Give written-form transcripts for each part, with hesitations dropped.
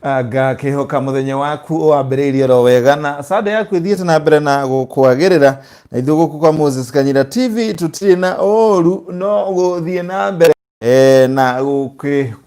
Ngakĩhoka mũthenya waku wambĩrĩirie oro wega na Sunday yaku ĩthiĩte na mbere na gũkwagĩrĩra. Na ithuĩ gũkũ kwa Moses Kanyira TV tũtirĩ na ũru, no gũthiĩ na mbere na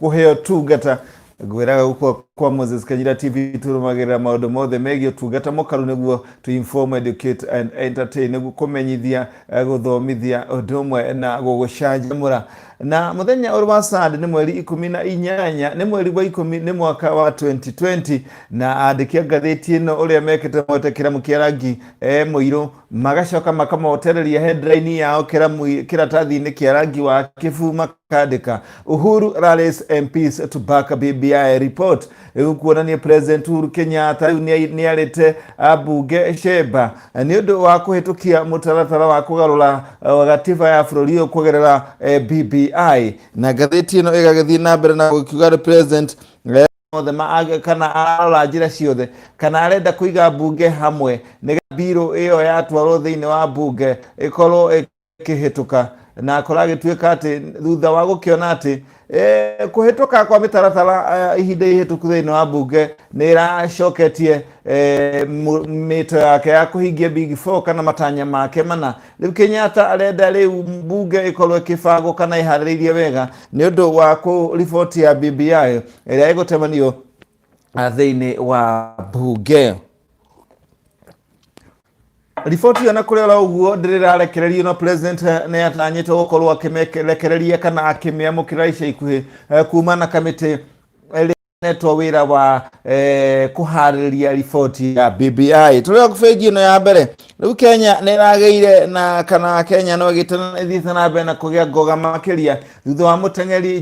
kũhe ũtungata. Ngwĩraga gũkũ kwa Moses Kanyira TV tũrũmagĩrĩra maũndũ mothe megiĩ ũtungata mũkaru nĩguo to inform, educate and entertain, nĩguo kũmenyithia, gũthomithia ũndũ ũmwe na gũgũcanjamũra. Na mũthenya ũrĩ wa Sunday nĩ mweri 18, nĩ mweri wa 10, nĩ mwaka wa 2020. Na andĩki a ngathĩti ĩno ũrĩa mekĩte, moete kĩramu kĩa rangi mũirũ, magacoka makamotereria headline yao kĩramu kĩratathi-inĩ kĩa rangi wa kĩbuu, makandĩka "Uhuru rallies MPs to back BBI report". Rĩu kuonania President Uhuru Kenyatta rĩu nĩ arĩte ambunge cemba nĩ ũndũ wa kũhĩtũkia mũtaratara wa kũgarũra gatiba ya bũrũri ũyũ kũgerera BBI. Na ngathĩti ĩno ĩgagĩthiĩ na mbere na gũkiuga atĩ President mothe kana ararora njĩra ciothe kana arenda kũiga mbunge hamwe nĩgetha mbirũ ĩyo yatwarwo thĩinĩ wa mbunge ĩkorwo ĩkĩhĩtũka. Na kũragĩtuĩka atĩ thutha wa gũkĩona atĩ kũhĩtũka kwa mĩtaratara ihinda ihĩtũku thĩinĩ wa mbunge nĩ ĩracoketie mĩto yake ya kũhingia Big Four kana matanya make mana, rĩu Kenyatta arenda rĩu mbunge ĩkorwo ĩkĩbangwo kana ĩharĩrĩirie wega nĩ ũndũ wa kũ riboti ya BBI ĩrĩa ĩgũtemanio thĩinĩ wa mbunge. Riboti ĩyo na kũrĩ oro ũguo ndĩrĩ ĩrarekererio, no President nĩ atanyĩtwo gũkorwo akĩmerekereria kana akĩmĩamũkĩra ica ikuhĩ kuma na kamĩtĩ ĩrĩa ĩnetwo wĩra wa kũharĩrĩria riboti ya BBI. Tũrĩ o benji ĩno ya mbere, rĩu Kenya nĩ ĩragĩire na kana Kenya no ĩgĩthiĩte na mbere na kũgĩa ngoga makĩria thutha wa mũteng'eri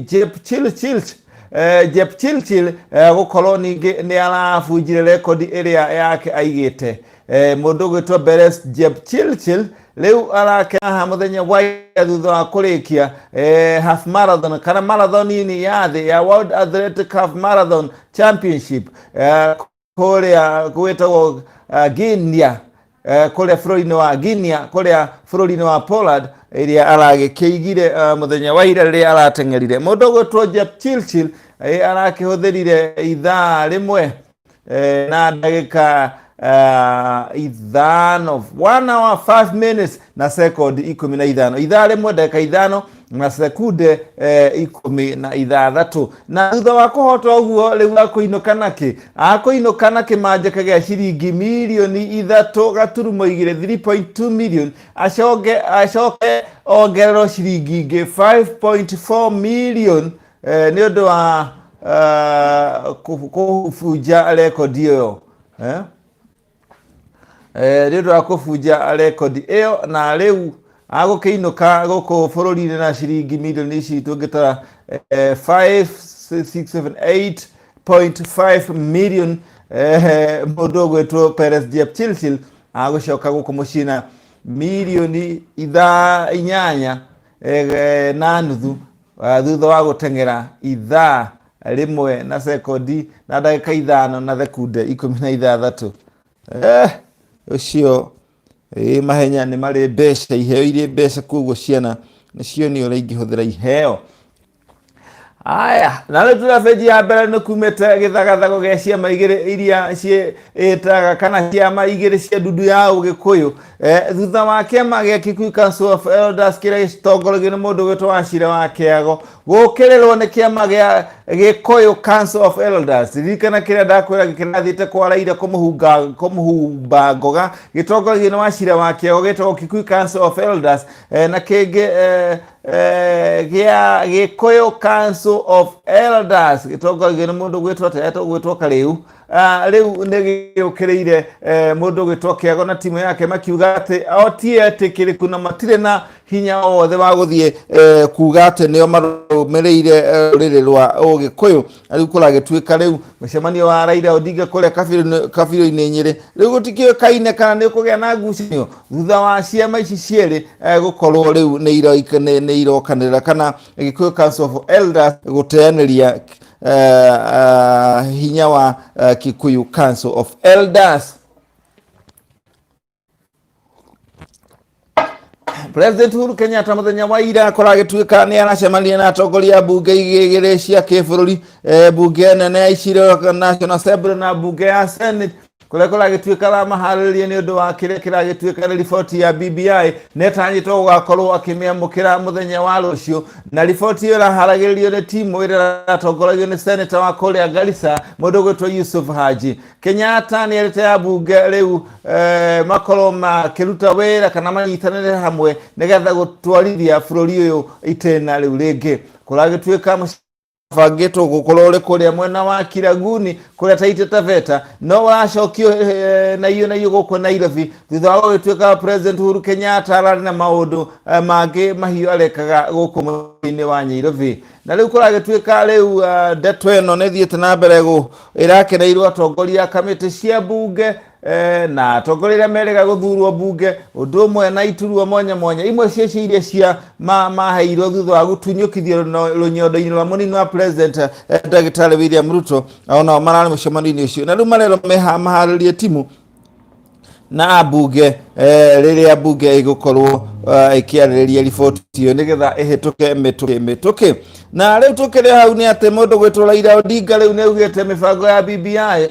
Jepchirchir gũkorwo ningĩ nĩ arabunjire rekondi ĩrĩa yake aigĩte. Mũndũ ũgwĩtwo Peres Jepchirchir rĩu arakenaha mũthenya wa ira thutha wa kũrĩkia half marathon kana marathon-inĩ ya thĩ ya World Athletic Half Marathon Championship kũrĩa gwĩtagwo Guinea, kũrĩa bũrũri-inĩ wa Guinea, kũrĩa bũrũri-inĩ wa Poland, ĩrĩa aragĩkĩigire mũthenya wa ira rĩrĩa arateng'erire. Mũndũ ũgwĩtwo Jepchirchir arakĩhũthĩrire ithaa 1 na ndagĩka 5, 1 hour 5 minutes na second 15, ithaa 1 ndagĩka 5 na sekunde 16. Na thutha wa kũhota ũguo, rĩu akũinũka nakĩ? Akũinũka na kĩmanjĩka gĩa ciringi mirioni 3.2, 3.2 million, acoke ongererwo ciringi ingĩ 5.4 million nĩ ũndũ wa kũbunja rekondi ĩyo, nĩ ũndũ wa kũbunja rekondi ĩyo. Na rĩu agũkĩinũka gũkũ bũrũri-inĩ na ciringi mirioni ici tũngĩtara 5, 6, 7, 8.5 million. Mũndũ ũgwĩtwo Peres Jepchirchir agũcoka gũkũ mũciĩ na mirioni 8 na nuthu thutha wa gũteng'era ithaa 1 na sekondi na ndagĩka 5 na thekunde 16. Ũcio mahenya nĩ marĩ mbeca, iheo irĩ mbeca, koguo ciana nĩcio nĩ ũrĩa ingĩhũthĩra iheo aya. Na rĩu tũrĩ benji ya mbere, nĩ kumĩte gĩthagathago gĩa ciama igĩrĩ iria ciĩtaga kana ciama igĩrĩ cia ndundu ya Ũgĩkũyũ, thutha wa kĩama gĩa Kikuyu Council of Elders kĩrĩa gĩtongoragio nĩ mũndũ ũgwĩtwo Wachira wa Kĩago gũkĩrĩrwo nĩ kĩama gĩa Gĩkũyũ Council of Elders. Ririkana kĩrĩa ndakwĩra kĩrathiĩte kwa Raila kũmũhumba ngoga, gĩtongoragio nĩ Wachira wa Kĩago, gĩtagwo Kikuyu Council of Elders, na kĩngĩ gĩa Gĩkũyũ Council of Elders gĩtongoragio nĩ mũndũ ũgwĩtwo atĩa, ũgwĩtwo Karĩu. Rĩu nĩ gĩũkĩrĩire mũndũ ũgwĩtwo Kĩago na timu yake, makiuga atĩ o ti etĩkĩrĩku na matirĩ na hinya o wothe wa gũthiĩ kuga atĩ nĩo marũmĩrĩire rũrĩrĩ rwa Ũgĩkũyũ. Rĩu kũragĩtuĩka rĩu mũcemanio wa Raila Odinga kũrĩa Kabiro-inĩ Nyĩrĩ rĩu gũtikĩũkaine kana nĩ ũkũgĩa na ngucanio thutha wa ciama ici cierĩ gũkorwo rĩu nĩ irokanĩrĩra kana Gĩkũyũ Council of Elders gũteanĩria hinya wa Kikuyu Council of Elders. President Uhuru Kenyatta muthenya wa ira koragituika ni aracemania na atongoria a bunge igĩrĩ cia kĩbũrũri, bunge nene ya icirĩro National Assembly na bunge ya Senate, kũrĩa kũragĩtuĩka ramaharĩrĩria nĩ ũndũ wa kĩrĩa kĩragĩtuĩka nĩ riboti ya BBI na ĩtanyĩtwo gũgakorwo akĩmĩamũkĩra mũthenya wa rũciũ. Na riboti ĩyo ĩraharagĩrĩrio nĩ timu ĩrĩa ĩratongoragio nĩ senator wa kũrĩa Garissa, mũndũ ũgwĩtwo Yusuf Haji. Kenyatta nĩ erĩte ambunge rĩu makorwo makĩruta wĩra kana manyitanĩre hamwe nĩgetha gũtwarithia bũrũri ũyũ itĩna rĩu rĩngĩ. Kũragĩtuĩka bangĩtwo gũkorwo ũrĩ kũrĩa mwena wa Kiraguni kũrĩa Taita Taveta, no ũracokio na iyo na iyo gũkũ Nairobi thutha wa gũgĩtuĩka President Uhuru Kenyatta ararĩ na maũndũ mangĩ mahiũ arekaga gũkũ mũciĩ-inĩ wa Nairobi. Na rĩu kũragĩtuĩka rĩu ndeto ĩno nĩ ĩthiĩte na mbere ĩrakeneirwo atongoria a kamĩtĩ cia bunge na atongoria arĩa merĩga gũthurwo bunge, ũndũ ũmwe na iturwa mwanya mwanya imwe cia icio iria cia maheirwo thutha wa gũtunyũkithio rũnyondo-inĩ rwa mũnini wa president, ndagĩtarĩ William Ruto, onao mararĩ mũcemanio-inĩ ũcio. Na rĩu marerwo maharĩrie timu na ambunge rĩrĩa mbunge ĩgũkorwo ĩkĩarĩrĩria riboti ĩyo nĩgetha ĩhĩtũke mĩtũkĩ mĩtũkĩ. Na rĩu tũkĩrĩ hau nĩ atĩ mũndũ gwĩtwo Raila Odinga rĩu nĩ augĩte mĩbango ya BBI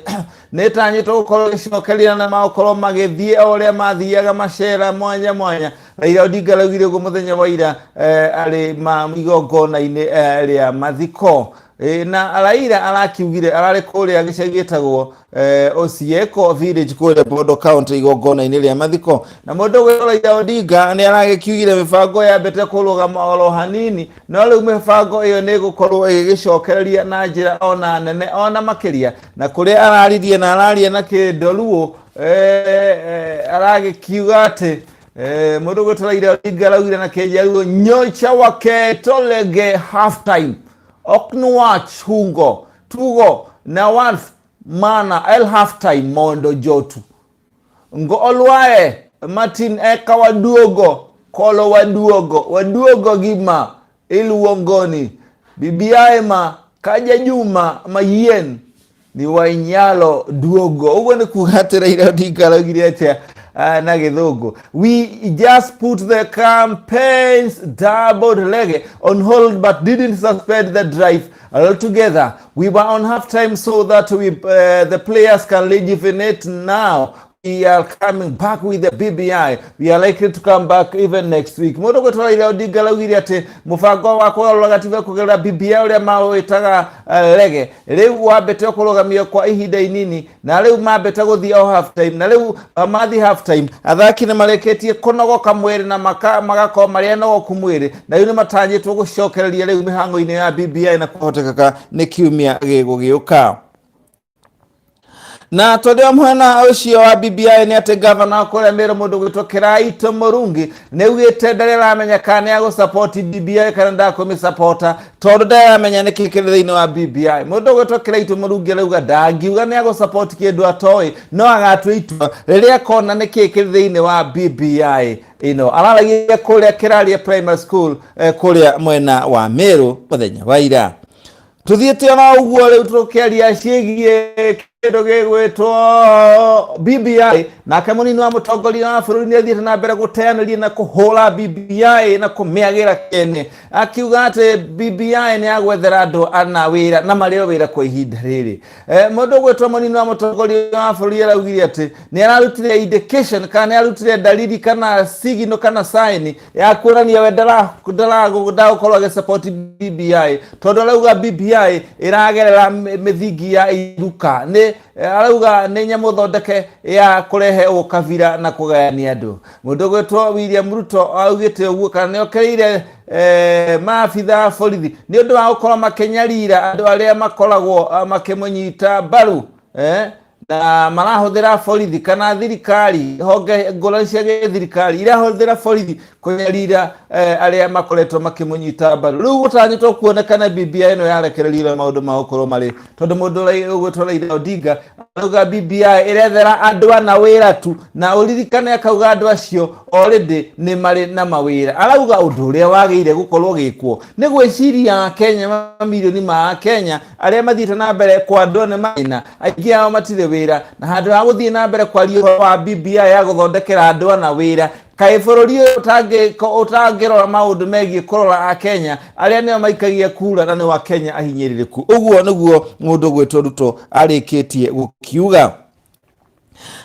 nĩ ĩtanyĩtwo gũkorwo ĩgĩcokeria na magũkorwo magĩthiĩ o ũrĩa mathiaga macera mwanya mwanya. Raila Odinga araugire ũguo mũthenya wa ira arĩ igongona-inĩ rĩa mathiko. Na Raila arakiugire ararĩ kũrĩa gĩcagi gĩtagwo Osieko village kũrĩa Bondo County igongona-inĩ rĩa mathiko. Na mũndũ ũgwĩtwo Raila Odinga nĩ aragĩkiugire mĩbango yambĩte kũrũgama oro hanini, no rĩu mĩbango ĩyo nĩ ĩgũkorwo ĩgĩgĩcokereria na njĩra ona nene ona makĩria. Na kũrĩa araririe na araria na kĩndoruo, aragĩkiuga atĩ mũndũ ũgwĩtwo Raila Odinga araugire na kĩnjaruo, "Nyocha waketo lege half time ok nwach hungo tugo na worth mana el half time mondo jotu ngo olwaye matin eka waduogo kolo waduogo waduogo gima iluongoni BBI ma kaja juma mayien ni wainyalo duogo." Ũguo nĩ kuga atĩ Raila Odinga araugire atĩa na gĩthũngũ? "We just put the campaigns doubled leg on hold but didn't suspend the drive altogether. We were on half time so that the players can rejuvenate. Now we are coming back with the BBI. We are likely to come back even next week." Mũndũ gwĩtwo Raila Odinga araugire atĩ mũbango wa kũgarũra gatiba kũgerera BBI ũrĩa mawĩtaga rege rĩu wambĩte kũrũgamio kwa ihinda inini, na rĩu mambĩte gũthiĩ o half time, na rĩu mathiĩ half time athaki nĩ marĩkĩtie kũnogoka mwĩrĩ na magakorwo marĩ anogoku mwĩrĩ, na rĩu nĩ matanyĩtwo gũcokereria rĩu mĩhango-inĩ ya BBI na kũhotekeka nĩ kiumia gĩgũgĩũka. Na tondũ wa mwena ũcio wa BBI nĩ atĩ gavana wa kũrĩa Meru, mũndũ gwĩtwo Kiraito Murungi, nĩ augĩte ndarĩ aramenya kana nĩ agũsupport BBI kana ndakũmĩsapota, tondũ ndarĩ aramenya nĩkĩ kĩrĩ thĩinĩ wa BBI. Mũndũ gwĩtwo Kiraito Murungi arauga ndangiuga nĩ agũsupport kĩndũ atoĩ, no agatua itua rĩrĩa akona nĩkĩ kĩrĩ thĩinĩ wa BBI ĩno. Araragia kũrĩa Kĩraria Primary School, kũrĩa mwena wa Meru mũthenya wa ira. Tuthiĩte ona ũguo rĩu tũkĩaria ciĩgiĩ kĩndũ gĩgwĩtwo BBI, nake mũnini wa mũtongoria wa bũrũri nĩ athiĩte na mbere gũteanĩria na kũhũra BBI na kũmĩagĩra kĩene, akiuga atĩ BBI nĩ ya gwethera andũ ana wĩra na marĩo wĩra kwa ihinda rĩrĩ. Mũndũ ũgwĩtwo mũnini wa mũtongoria wa bũrũri araugire atĩ nĩ ararutire indication kana nĩ arutire dalili kana signal kana sign ya kuonania we ndagũkorwo agĩsupport BBI, tondũ arauga BBI ĩragerera mĩthingi ya iruka, nĩ arauga nĩ nyamũ thondeke ya kũrehe ũkabira na kũgayania andũ. Mũndũ ũgwĩtwo William Ruto augĩte ũguo kana nĩ okereire maabitha a borithi nĩ ũndũ wa gũkorwo makĩnyarira andũ arĩa makoragwo makĩmũnyita mbaru, na marahũthĩra borithi kana thirikari, honge ngũrani cia gĩthirikari irahũthĩra borithi kũnyarira arĩa makoretwo makĩmũnyita mbaru. Rĩu gũtanyĩtwo kuonekana BBI ĩno yarekererio maũndũ ma gũkorwo marĩ, tondũ mũndũ ũgwĩtwo Raila Odinga arauga BBI ĩrethera andũ ana wĩra tu, na ũririkane akauga andũ acio already nĩ marĩ na mawĩra. Arauga ũndũ ũrĩa wagĩrĩire gũkorwo gĩkwo nĩ gwĩciria Akenya, mamirioni ma Akenya arĩa mathiĩte na mbere kwandwo nĩ mathĩna, aingĩ ao matirĩ wĩra, na handũ ha gũthiĩ na mbere kwaria ũhoro wa BBI ya gũthondekera andũ ana wĩra. Kaĩ bũrũri ũyũ ũtangĩrora maũndũ megiĩ kũrora Akenya arĩa nĩo maikagia kura na nĩo Akenya ahinyĩrĩrĩku. Ũguo nĩguo mũndũ gwĩtwo Ruto arĩkĩtie gũkiuga.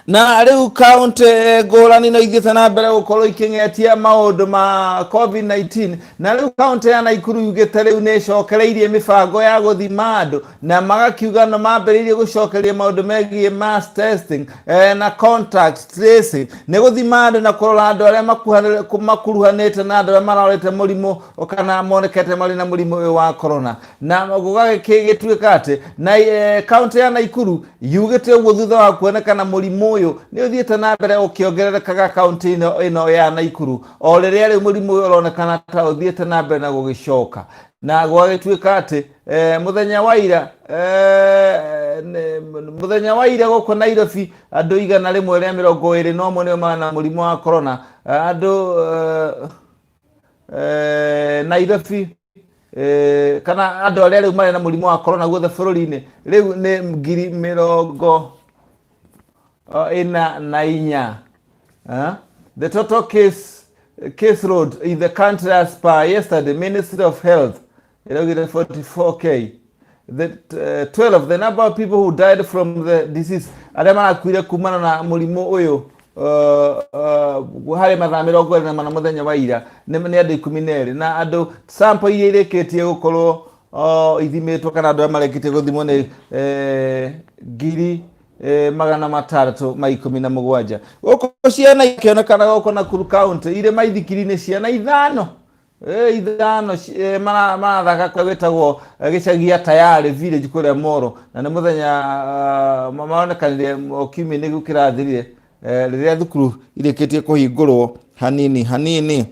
Na rĩu kaũntĩ ngũrani no ithiĩte na mbere gũkorwo ikĩng'etia maũndũ ma COVID-19, na rĩu kaũntĩ ya Naikuru yugĩte rĩu nĩ ĩcokereirie mĩbango ya gũthima andũ, na magakiuga no mambĩrĩirie gũcokeria maũndũ megiĩ mass testing na contact tracing, nĩ gũthima andũ na kũrora andũ arĩa makuruhanĩte na andũ arĩa marorete mũrimũ kana monekete marĩ na mũrimũ ũyũ wa corona. Na gũgagĩtuĩka atĩ na kaũntĩ ya Naikuru yugĩte ũguo thutha wa kuonekana mũrimũ ũyũ nĩ ũthiĩte na mbere ũkĩongererekaga kaũntĩ ĩno ya Naikuru, o rĩrĩa rĩu mũrimũ ũyũ ũronekana ta ũthiĩte na mbere na gũgĩcoka. Na gwagĩtuĩka atĩ mũthenya wa ira, mũthenya wa ira gũkũ Nairobi andũ 121 nĩo marĩ na mũrimũ wa corona. Andũ Nairobi, kana andũ arĩa rĩu marĩ na mũrimũ wa corona guothe bũrũri-inĩ rĩu nĩ 44,000. The total case load in the country as per yesterday, Ministry of Health ĩraugire 44K. The 12, the number of people who died from the disease, arĩa marakuire kumana na mũrimũ ũyũ harĩ mathaa 24 mũthenya wa ira nĩ andũ 12, na andũ sample iria irĩkĩtie gũkorwo ithimĩtwo kana andũ arĩa marĩkĩtie gũthimwo nĩ 617,000. Gũkũ ciana ikĩonekana gũkũ Nakuru County irĩ maithikiri-inĩ, ciana ithano marathaka kũrĩa gwĩtagwo gĩcagi Tayari village kũrĩa Moro, na nĩ mũthenya maronekanire o kiumia-inĩ gĩkĩ kĩrathirire, rĩrĩa thukuru irĩkĩtie kũhingũrwo hanini hanini.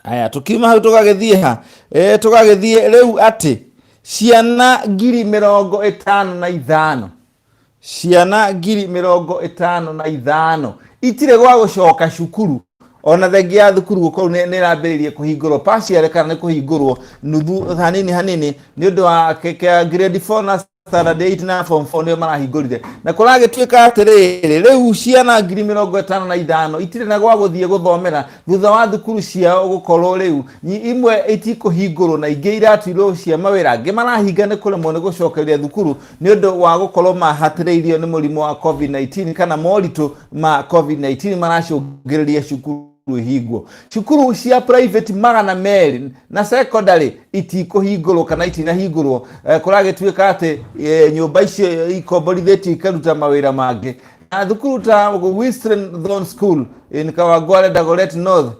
Aya, tukiuma hau tũgagĩthiĩ ha? Tũgagĩthiĩ rĩu atĩ ciana 55,000, ciana 55,000 itirĩ gwa gũcoka cukuru, ona thengia ya thukuru gũkorwo nĩ ĩrambĩrĩirie kũhingũrwo partially kana nĩ kũhingũrwo nuthu hanini hanini, nĩ ũndũ wa grade 4 na standard 8 na form 4 nĩo marahingũrire. Na kũragĩtuĩka atĩrĩrĩ, rĩu ciana 55,000 itirĩ na gwa gũthiĩ gũthomera thutha wa thukuru ciao gũkorwo rĩu imwe itikũhingũrwo na ingĩ iratuirwo cia mawĩra, angĩ marahinga nĩ kũremwo nĩ gũcokeria thukuru nĩ ũndũ wa gũkorwo mahatĩrĩirio nĩ mũrimũ wa COVID-19 kana moritũ ma COVID-19 maracũngĩrĩria cukuru ihingwo. Cukuru cia private 200 na secondary itikũhingũrwo kana itinahingũrwo. Kũragĩtuĩka atĩ nyũmba icio ikomborithĩtio ikaruta mawĩra mangĩ, na thukuru ta Whistling Thorn School in Kawangware, Dagoret North,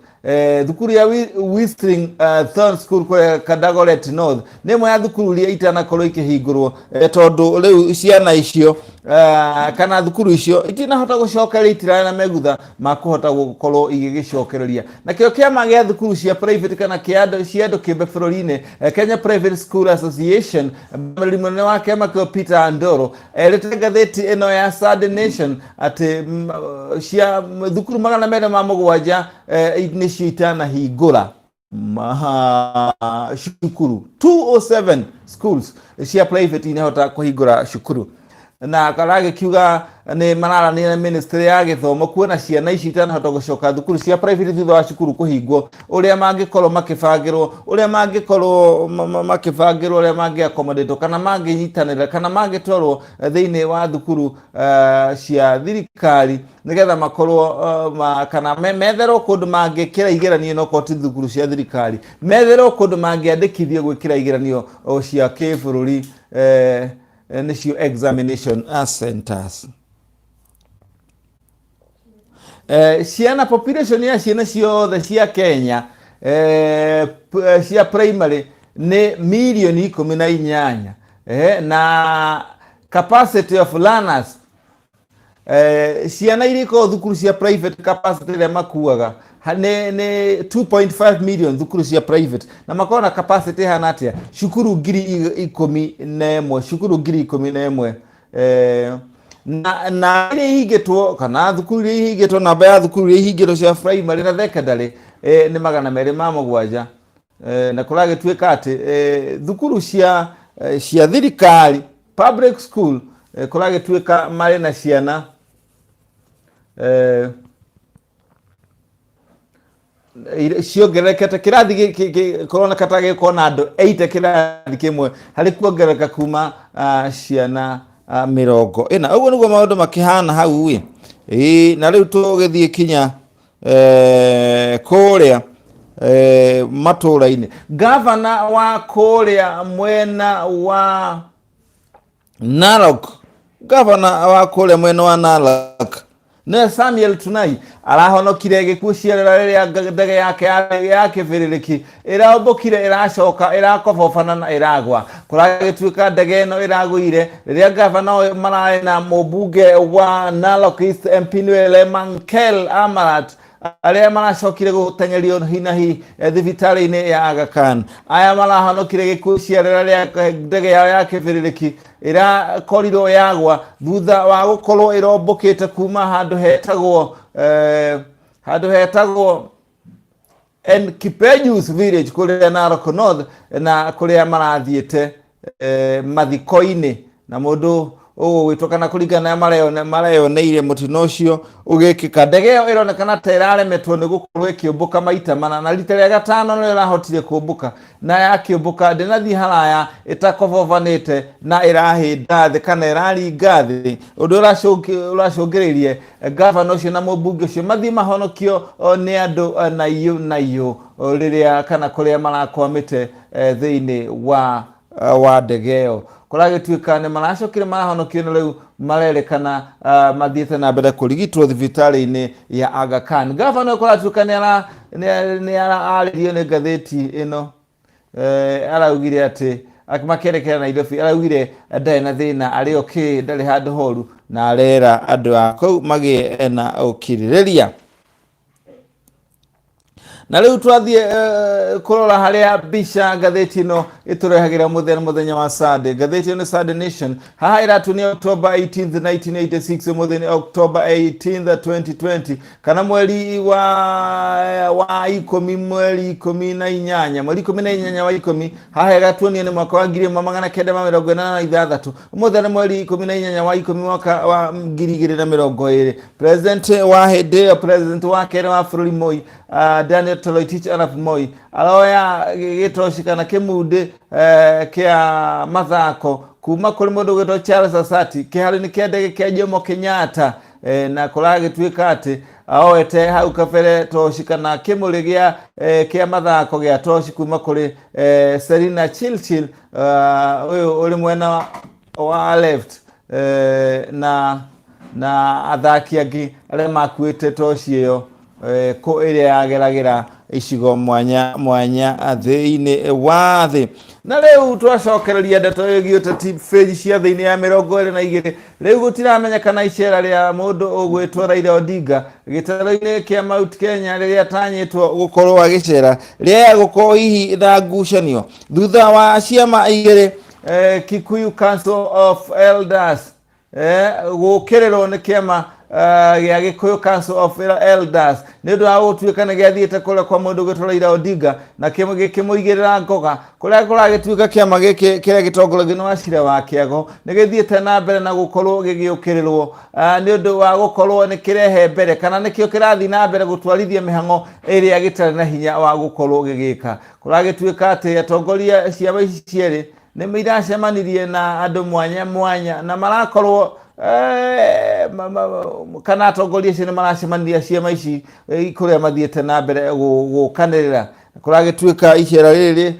thukuru ya Whistling Thorn School kũrĩa Dagoret North nĩ ĩmwe ya thukuru iria itanakorwo ikĩhingũrwo, tondũ rĩu ciana icio kana thukuru icio itinahota gũcokereria, itirarĩ na megutha ma kũhota gũkorwo igĩgĩcokereria. Nakĩo kĩama gĩa thukuru cia private kana kĩa andũ cia andũ kĩũmbe bũrũri-inĩ, Kenya Private School Association, mũrũri mũnene wa kĩama kĩo Peter Andoro erĩte ngathĩti ĩno ya Sunday Nation atĩ cia thukuru 207 nĩcio itanahingũra maha cukuru. 207 schools cia private inahota kũhingũra cukuru, na karagĩkiuga nĩ mararanĩria na ministry ya gĩthomo kuona ciana ici itanahota gũcoka thukuru cia private thutha wa cukuru kũhingwo, ũrĩa mangĩkorwo makĩbangĩrwo, ũrĩa mangĩkorwo makĩbangĩrwo, ũrĩa mangĩ kana mangĩnyitanĩra kana mangĩtwarwo thĩinĩ wa thukuru cia thirikari, nĩgetha makorwo kana metherwo kũndũ mangĩkĩra igeranio, no korwo ti thukuru cia thirikari, metherwo kũndũ mangĩandĩkithio gwĩkĩra igeranio cia kĩbũrũri, nĩcio examination centers. Ciana, population ya ciana ciothe cia Kenya cia primary nĩ mirioni 18, na capacity of learners, ciana iria ikoragwo thukuru cia private, capacity ĩrĩa makuaga nĩ 2.5 million thukuru cia private, na makoragwo na capacity ĩhana atĩa? Cukuru 11,000, cukuru 11,000, na iria ihingĩtwo kana thukuru iria ihingĩtwo, namba ya thukuru iria ihingĩtwo cia primary na secondary nĩ 207. Na kũragĩtuĩka atĩ thukuru cia thirikari, public school, kũragĩtuĩka marĩ na ciana Ciongererekete kĩrathi kũroneka ta gĩgũkorwo na andũ 80 kĩrathi kĩmwe, harĩ kuongerereka kuma ciana 40. Ũguo nĩguo maũndũ makĩhana hau ĩ. Ĩĩ, na rĩu tũgĩthiĩ kinya kũrĩa matũra-inĩ. Gavana wa kũrĩa mwena wa Narok, gavana wa kũrĩa mwena wa Narok nĩwe Samuel Tunai, arahonokire gĩkuũ ciarera rĩrĩa ndege yake ya kĩbĩrĩrĩki ĩraũmbũkire, ĩracoka ĩrakobobana na ĩragwa. Kũragĩtuĩka ndege ĩno ĩragũire rĩrĩa gavana ũyũ mararĩ na mũmbunge wa Narok East MP, nĩwe Lemankel Amarat, arĩa maracokire gũteng'erio hinahi thibitarĩ-inĩ ya Aga Khan. Aya marahonokire gĩkuũ ciarera rĩa ndege yao ya kĩbĩrĩrĩki ĩrakorirwo yagwa thutha wa gũkorwo ĩrombũkĩte kuma handũ hetagwo Enkipejus village kũrĩa Narok North, na kũrĩa marathiĩte mathiko-inĩ. Na mũndũ ũgũgwĩtwo kana kũringana na mareyoneire mũtino ũcio ũgĩkĩka, ndege ĩyo ĩronekana ta ĩraremetwo nĩ gũkorwo ĩkĩũmbũka maita mana, na rita rĩa gatano nĩrĩo ĩrahotire kũmbũka, na yakĩũmbũka ndĩnathiĩ haraya ĩtakobobanĩte na ĩrahĩnda thĩ kana ĩraringa thĩ, ũndũ ũracũngĩrĩirie gavana ũcio na mũmbunge ũcio mathiĩ mahonokio nĩ andũ na iyũ na iyũ rĩrĩa kana kũrĩa marakwamĩte thĩinĩ wa ndege ĩyo. Kũragĩtuĩka nĩ maracokire marahonokio, na rĩu marerĩkana mathiĩte na mbere kũrigitwo thibitarĩ-inĩ ya Aga Khan. Gavana ũyũ kũratuĩka nĩ ararĩrio nĩ ngathĩti ĩno, araugire atĩ makĩerekera Nairobi, araugire ndarĩ na thĩna, arĩ okay, ndarĩ handũ horu, na arera andũ a kũu magĩe na ũkirĩrĩria. Na rĩu twathiĩ kũrora harĩa mbica ngathĩti ĩno ĩtũrehagĩra mũthenya mũthenya wa Sunday. Ngathĩti ĩno nĩ Sunday Nation. Haha ĩratuonia October 18th 1986, ũmũthĩ nĩ October 18th 2020, kana mweri wa 10, mweri 18, mweri 18 wa 10. Haha ĩgatuonia nĩ mwaka wa 1986, ũmũthĩ nĩ mweri 18 wa 10, mwaka wa 2020. President wa hĩndĩ ĩyo, president wa kerĩ wa bũrũri, Moi, Daniel Toroitich arap Moi, aroya gĩtoci kana kĩmundĩ kĩa mathako kuma kũrĩ mũndũ ũgwĩtwo Charles Asati kĩharo-inĩ kĩa ndege kĩa Jomo Kenyatta. Na kũragĩtuĩka atĩ oete hau kabere toci kana kĩmũrĩ gĩa mathako gĩa toci kuma kũrĩ Selina Chirchir, ũyũ ũrĩ mwena wa left, na athaki angĩ arĩa makuĩte toci ĩyo kũ ĩrĩa yageragĩra icigo mwanya mwanya thĩinĩ wa thĩ. Na rĩu twacokereria ndeto ĩgiĩ ũteti bĩji cia thĩinĩ ya 22. Rĩu gũtiramenyekana icera rĩa mũndũ ũgwĩtwo Raila Odinga gĩtaro-inĩ kĩa Mount Kenya rĩrĩa atanyĩtwo gũkorwo agĩcera rĩaya gũkorwo hihi na ngucanio thutha wa ciama igĩrĩ, Kikuyu Council of Elders gũkĩrĩrwo nĩ kĩama gĩa Gĩkũyũ Council of Elders nĩ ũndũ wa gũtuĩka nĩ gĩathiĩte kũrĩa kwa mũndũ ũgwĩtwo Raila Odinga na gĩkĩmũigĩrĩra ngoga, kũrĩa kũragĩtuĩka kĩama gĩkĩ kĩrĩa gĩtongoragio nĩ Wachira wa Kĩago nĩ gĩthiĩte na mbere na gũkorwo gĩgĩũkĩrĩrwo nĩ ũndũ wa gũkorwo nĩ kĩrehe mbere kana nĩkĩo kĩrathiĩ na mbere gũtwarithia mĩhang'o ĩrĩa gĩtarĩ na hinya wa gũkorwo gĩgĩka. Kũragĩtuĩka atĩ atongoria ciama ici cierĩ nĩ iracemanirie na andũ mwanya mwanya na marakorwo kana atongoria acio nĩ maracemanirie ciama ici kũrĩa mathiĩte na mbere gũkanĩrĩra. Kũragĩtuĩka icera rĩrĩ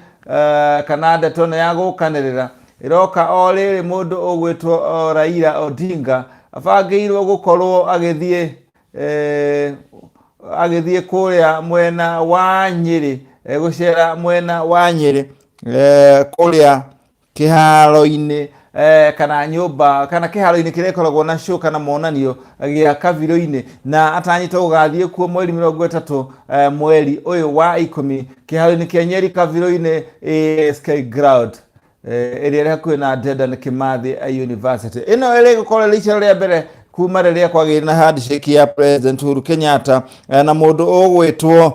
kana ndeto ĩno ya gũkanĩrĩra ĩroka o rĩrĩ mũndũ ũgwĩtwo Raila Odinga abangĩirwo gũkorwo agĩthiĩ kũrĩa mwena wa Nyĩrĩ, gũcera mwena wa Nyĩrĩ, kũrĩa kĩharo-inĩ kana nyũmba kana kĩharo-inĩ kĩrĩa ĩkoragwo na show kana monanio gĩa Kabirũ-inĩ, na atanyĩtwo gũgathiĩ kuo mweri 30 mweri ũyũ wa 10, kĩharo-inĩ kĩa Nyeri Kabirũ-inĩ ASK ground ĩrĩa ĩrĩ hakuhĩ na Dedan Kimathi University. Ĩno ĩrĩ gũkorwo ĩrĩ icera rĩa mbere kuma rĩrĩa kwagĩire na handshake ya President Uhuru Kenyatta na mũndũ ũgwĩtwo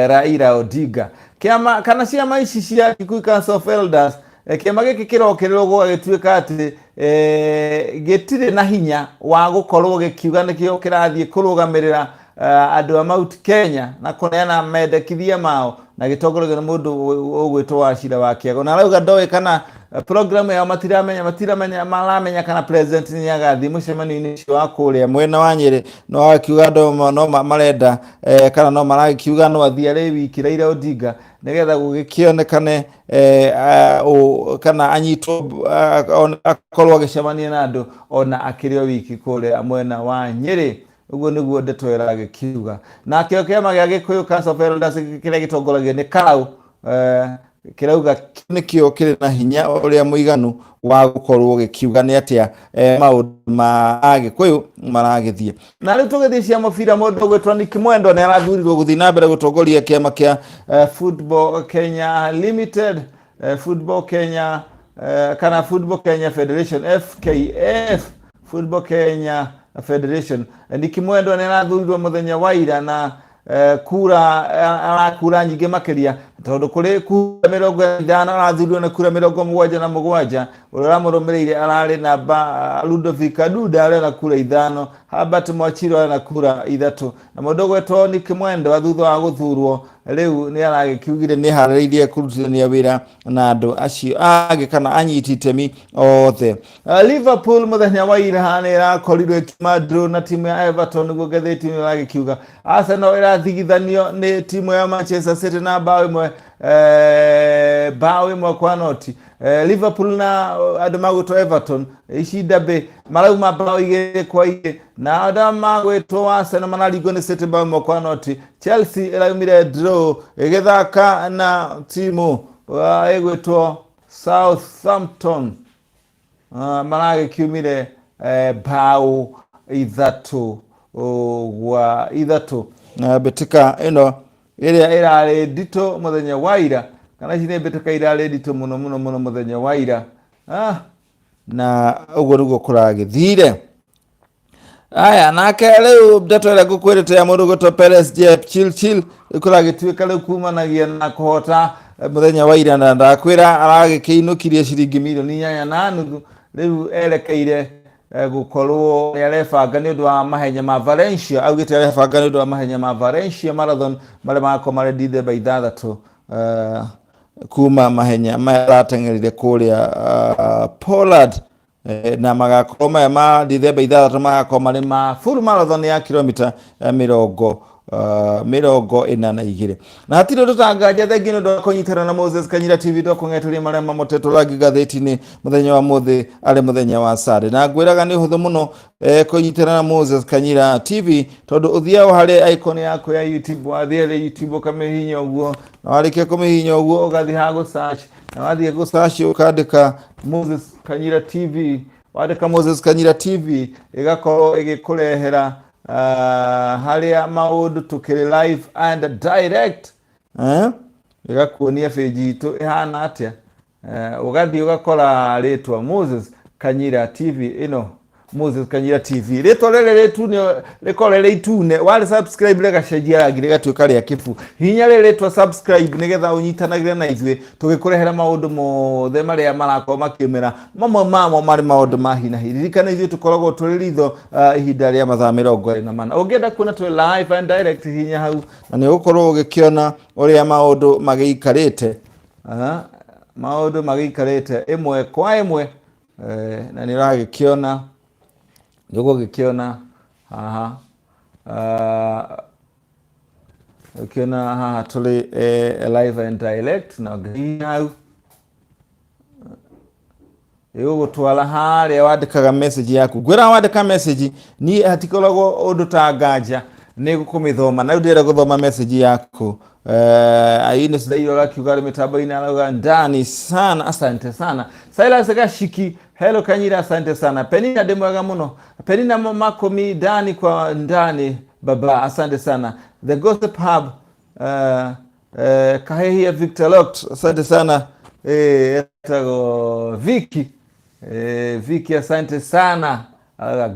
Raila Odinga. Kĩama kana ciama ici cia Kikuyu Council of Elders, kĩama gĩkĩ kĩrokĩrĩrwo gũgagĩtuĩka atĩ gĩtirĩ na hinya wa gũkorwo gĩkiuga nĩkĩo kĩrathiĩ kũrũgamĩrĩra. Andũ a Mount Kenya na kũneana mendekithia mao na gĩtongoragio nĩ mũndũ ũgwĩtwo Wachira wa Kĩago, na arauga ndoĩ kana program yao matiramenya maramenya kana president nĩ agathiĩ mũcemanio-inĩ ũcio wa kũrĩa mwena wa Nyĩrĩ. No akiuga andũ no marenda kana no marakiuga no athiĩ arĩ wiki Raila Odinga nĩgetha gũgĩkĩonekane kana anyitwo, akorwo agĩcemania na andũ ona akĩrĩ o wiki kũrĩa mwena wa Nyĩrĩ. Ũguo nĩguo ndeto ĩragĩkiuga. Nakĩo kĩama gĩa Gĩkũyũ Council of Elders kĩrĩa gĩtongoragio nĩ Karau kĩrauga nĩkĩo kĩrĩ na hinya ũrĩa mũiganu wa gũkorwo gĩkiuga nĩ atĩa maũndũ ma Agĩkũyũ maragĩthiĩ. Na rĩu tũgĩthiĩ cia mũbira, mũndũ ũgwĩtwo Nick Mwendwa nĩ arathurirwo gũthiĩ na mbere gũtongoria kĩama kĩa Football Kenya Limited, Football Kenya kana Football Kenya Federation, FKF, Football Kenya Federation. Nick Mwendwa nĩ arathurirwo mũthenya wa ira na kura arakura nyingĩ makĩria, tondũ kũrĩ kura 50 arathurirwo na kura 77. Ũrĩa ũramũrũmĩrĩire ararĩ namba Ludovic Aduda arĩ na kura 5, Herbert Mwachiro arĩ na kura 3. Na mũndũ ũgwĩtwo Nick Mwendwa thutha wa gũthurwo rĩu nĩ aragĩkiugire nĩ harĩrĩirie kũrutithania wĩra na andũ acio angĩ kana anyiti itemi othe. Liverpool mũthenya wa ira nĩ ĩrakorirwo ĩkiuma draw na timu ya Everton, nĩguo ngathĩti ĩno ĩragĩkiuga. Arsenal ĩrathigithanio nĩ timu ya Manchester City na 1-0. Liverpool na andũ magwĩtwo Everton ici ndambĩ marauma 2-2, na andũ magwĩtwo Arsenal mararingwo nĩ City 1-0. Chelsea ĩraumire draw ĩgĩthaka na timu ĩgwĩtwo Southampton, maragĩkiumire 3-3. Na mbĩtĩka ĩno ĩrĩa ĩrarĩ nditũ mũthenya wa ira, kana ici nĩ mbĩtĩka irarĩ nditũ mũno mũno mũno mũthenya wa ira. Na ũguo nĩguo kũragĩthire. Aya, nake rĩu ndeto ĩrĩa ngũkwĩrĩte ya mũndũ gwĩtwo Peres Jepchirchir rĩu kũragĩtuĩka rĩu kumanagia na kũhota mũthenya wa ira, na ndakwĩra aragĩkĩinũkirie ciringi mirioni 8.5. Rĩu erekeire gũkorwo nĩ arebanga nĩ ũndũ wa mahenya ma Valencia. Augĩte arebanga nĩ ũndũ wa mahenya ma Valencia Marathon marĩa magakorwo marĩ Dithemba 6, kuma mahenya maya arateng'erire kũrĩa Poland, na magakorwo maya ma Dithemba 6 magakorwo marĩ ma full marathon ya kilomita 42. Na hatirĩ ũndũ tanganja. Thengi nĩ ũndũ wa kũnyitana na Moses Kanyira TV, twakũng'etũria marĩa mamotetwo rangi ngathĩti-inĩ mũthenya wa mũthĩ arĩ mũthenya wa Sunday. Na ngwĩraga nĩ ũhũthũ mũno kũnyitana na Moses Kanyira TV, tondũ ũthiaga harĩ icon yaku ya YouTube. Wathiĩ harĩ YouTube ũkamĩhihinya ũguo, na warĩkia kũmĩhihinya ũguo ũgathiĩ ha gũ search, na wathiĩ gũ search ũkandĩka Moses Kanyira TV. Wandĩka Moses Kanyira TV ĩgakorwo ĩgĩkũrehera harĩa maũndũ tũkĩrĩ live and direct, eh? Ĩgakuonia page itũ ĩhana atĩa. Ũgathiĩ ũgakora rĩtwa Moses Kanyira TV ĩno, Moses Kanyira TV, rĩtwa rĩrĩ rĩtune rĩkorwo rĩrĩ itune. Warĩ subscribe rĩgacenjia rangi rĩgatuĩka rĩa kĩbu. Hinya rĩrĩ rĩtwa subscribe nĩgetha ũnyitanagĩre na ithuĩ tũgĩkũrehera maũndũ mothe marĩa marakorwo makiumĩra, mamwe mamo marĩ maũndũ ma hi na hi. Ririkana ithuĩ tũkoragwo tũrĩ ritho ihinda rĩa mathaa 24. Ũngĩenda kuona twĩ live and direct, hinya hau na nĩ ũgũkorwo ũgĩkĩona ũrĩa maũndũ magĩikarĩte, maũndũ magĩikarĩte ĩmwe kwa ĩmwe, na nĩ ũragĩkĩona, nĩ ũgũgĩkĩona haha, ũkĩona haha tũrĩ live and direct. Na ũngĩhihinya hau ĩgũgũtwara harĩa wandĩkaga message yaku. Ngwĩra wandĩka message niĩ hatikoragwo ũndũ ta nganja nĩ gũkũmĩthoma. Na rĩu ndĩrenda gũthoma message yaku. Aine Sidairo arakiuga arĩ mĩtambo-inĩ, arauga ndani sana, asante sana. Silas Gashiki, hello Kanyira, asante sana. Penina, ndĩ mwega mũno Penina Makomi, ndani kwa ndani baba, asante sana. The Gossip Hub, Kahehia Victor Locked, asante sana. Etagwo Viki, Viki, asante sana.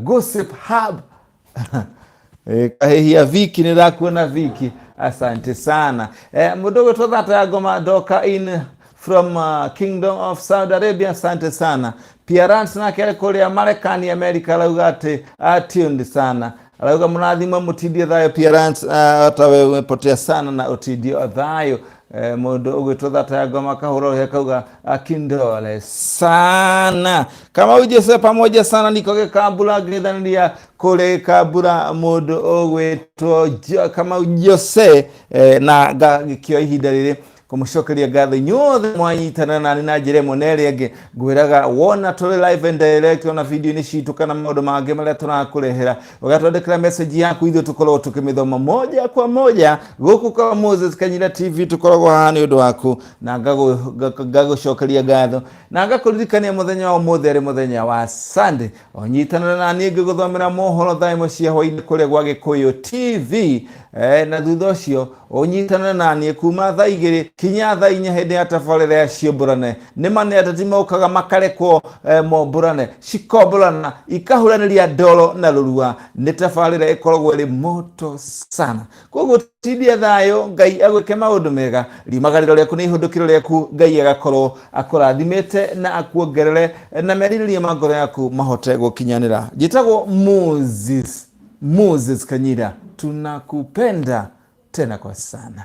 Gossip Hub, Kahehia Viki, nĩ ndakuona Viki, asante sana. Mũndũ ũgwĩtwo Thata ya Ngoma Doka in from Kingdom of Saudi Arabia, asante sana. Piarans nake arĩ kũrĩa Marekani, America, arauga atĩ tuned sana. Arauga mũrathimwe mũtindie thayũ Pierance, tawe umepotea sana na ũtindio thayũ. Mũndũ ũgwĩtwo thata ya ngoma kahũra rũhĩa kauga akindole sana kama ujese pamoja sana niko gĩkambura ngĩthaniria kũrĩ gĩkambura mũndũ ũgwĩtwo Kamau Jose, na ngagĩkĩoya ihinda rĩrĩ kũmũcokeria ngatho inyuothe mwanyitana nani na njĩra ĩmwe na ĩrĩa ĩngĩ. Ngwĩraga wona tũrĩ live and direct ona video-inĩ citũ kana maũndũ mangĩ marĩa tũrakũrehera, ũgatwandĩkĩra message yaku, ithuĩ tũkoragwo tũkĩmĩthoma moja kwa moja gũkũ kwa Moses Kanyira TV. Tũkoragwo haha nĩ ũndũ waku na ngagũcokeria ngatho na ngakũririkania mũthenya wa ũmũthĩ arĩ mũthenya wa Sunday, ũnyitanĩre na niĩ ngĩgũthomera mohoro thaa 1 cia hwainĩ kũrĩa gwa Gĩkũyũ TV, na thutha ũcio ũnyitanĩre na niĩ kuma thaa 2 kinya thaa 4 hĩndĩ ya tabarĩra ya ciũmbũrane. Nĩ ma nĩ ateti mokaga makarekwo, mombũrane cikombũrana ikahuranĩria ndoro na rũrua. Nĩ tabarĩra ĩkoragwo ĩrĩ moto sana. Koguo tindia thayũ, Ngai agwĩke maũndũ mega, riumagarĩro rĩaku na ihũndũkĩro rĩaku Ngai agakorwo akũrathimĩte na akuongerere na merirĩria ma ngoro yaku mahote gũkinyanĩra. Njĩtagwo Moses Kanyira, tunakupenda tena kwa sana.